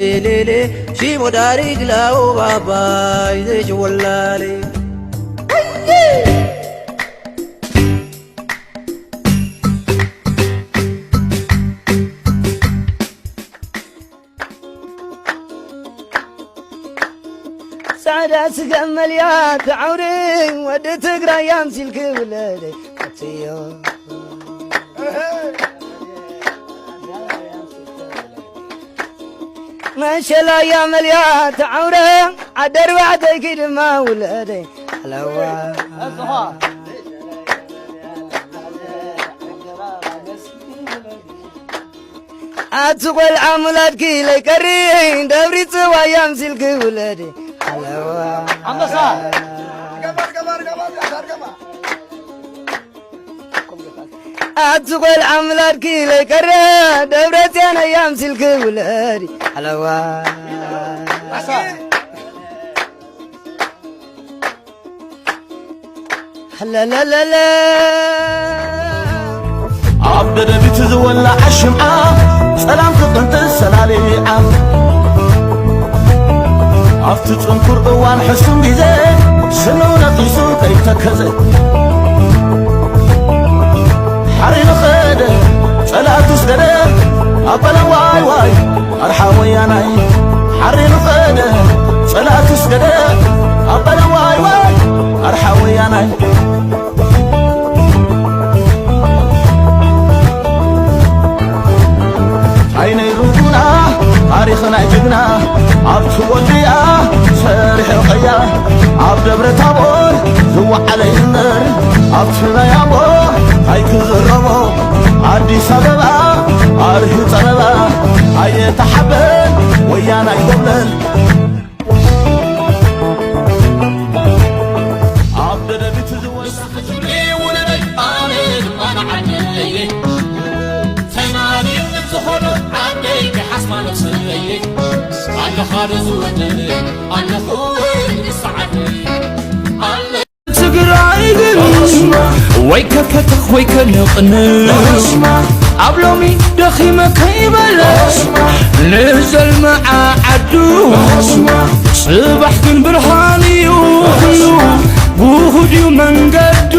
ሌሌ ሺቦዳሪ ግላው ባባይ ዘጭወላሌ ጻዕዳ ስገም መልያ ትዓውሪ ወዲ ትግራይ ኣምሲልኪ ውለደይ ኣትዮ መሸላያ መልያ ተዓውረ ዓደርባዕተይኪ ድማ ውለደይ ኣለዋ ኣቲ ቆልዓ ሙላድኪ ለይቀሪ ደብሪ ጽዋያ ኣምሲልኪ ውለዲ ኣለዋ ኣንበሳ ኣቲ ቆልዓ ምላድኪ ለይቀረ ደብረ ጽዮን ኣምሲልኪ ውለዲ ኣለዋ ለለለለ ኣብ ደደቢት ዝወላዓ ሽምዓ ጸላም ክቕንጥስ ሰላሊዓ ኣብቲ ጽንኩር እዋን ሕሱም ግዜ ስኑ ነጢሱ ከይተከዘ ሓሪኑ ኸደ ጸላእቱ ስገደ ኣበለ ዋይ ዋይ ኣርሓ ወያናይ ሓሪኑ ኸደ ጸላእቱ ስገደ ኣበለ ዋይ ዋይ ኣርሓ ወያናይ ኣይነይ ርጉና ታሪኽ ናይ ጅግና ኣብቲ ወዲኣ ሰሪሑ ቀያ ኣብ ደብረ ታቦር ዝወዓለ ይንበር ኣብቲ ናይ ኣምቦ ኣይክዝረቦ ኣዲስ ኣበባ ኣርሂ ጸበባ ኣየተሓበን ወያናይ ጎብለል ኣብ ደደቢት ዝወስድ ትግራይ ግን ወይ ከፈተኽ ወይ ከንቕንቕ ኣብ ሎሚ ደኺመ ከይበለ ንዘልምዓ ዓዱ ጽባሕ ግን ብርሃን እዩ ኩሉ ውሁድ እዩ መንገዱ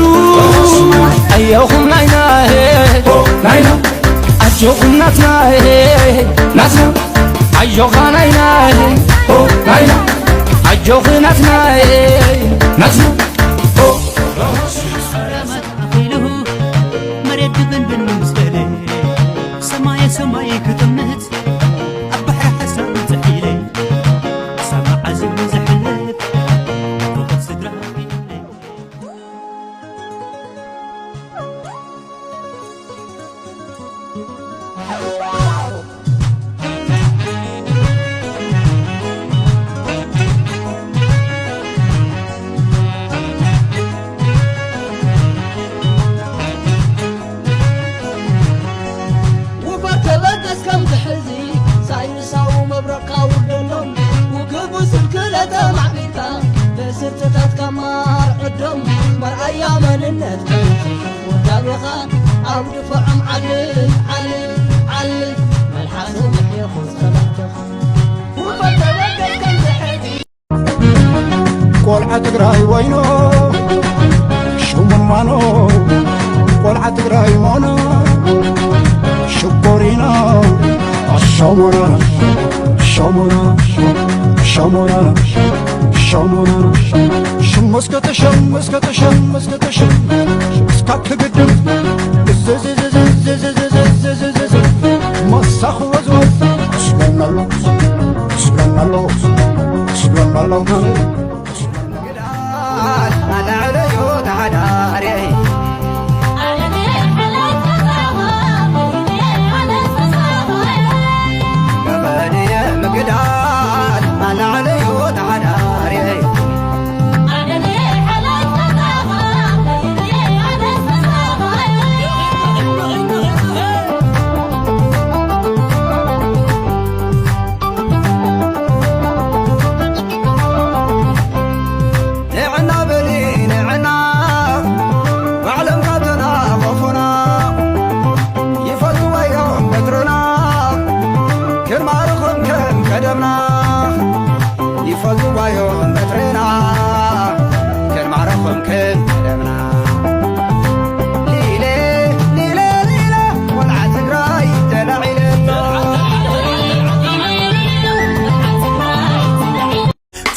ኣዮኹም ናይና ናይና ኣጆኹም ናትና ናትና ኣጆኻ ናይና ናይና ኣጆኺ ናትና ናትና ኣኺሉ መሬት ክብንብን ምስ በለ ሰማየ ሰማይ ክጥምት ኣብ ባሕሪ ሓሳብ ዝሕይለ ክሳብ መዓዝ እዩ ዝሕለፍ ፍቕር ስድራ ይብለይ ውፈር ተበገስ ከምዚ ሕዚ ሳይንሳዊ መብረቕካ ውርደሎም ውግቡ ስልክለ ተማዕቢልካ ብስርትታትካ ማር ዕዶም መርኣያ መንነት ወዳቤኻ ኣብ ድፎዖም ዓል ዓል ዓል መልሓሶም ይሕየኹ ጸላእትኻ ውፈር ተበገስ ከምዚ ሕዚ ቆልዓ ትግራይ ወይኖ ሽሙን ማኖ ቆልዓ ትግራይ ሞኖ ሽኮሪና ሸሞና ሸሞና ሸሞና ሸሞና ሽም እስከ ተሸም እስከ ተሸም እስከ ተሸም እስካክ ግድም እዝዝዝዝዝዝዝዝዝዝዝዝ መሳኽ ወዝወዝ እስለናሎ እስለናሎ እስለናሎ ንዕና በሊ ንዕና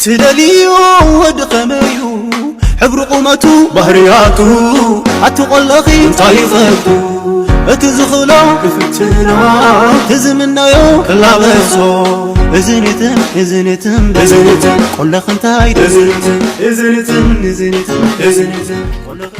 ትደልዮ ወዲ ከመዩ ሕብሪ ቁመቱ ባህርያቱ ኣቲ ቆለኺ እንታይ ይፈልጡ እቲ ዝኽእሎ ክፍትና ትዝምናዮ ክላበሶ እዝንትን እዝንትን እዝንትን ቆለኽ እንታይ እዝንትን እዝንትን እዝንትን እዝንትን ቆለኽ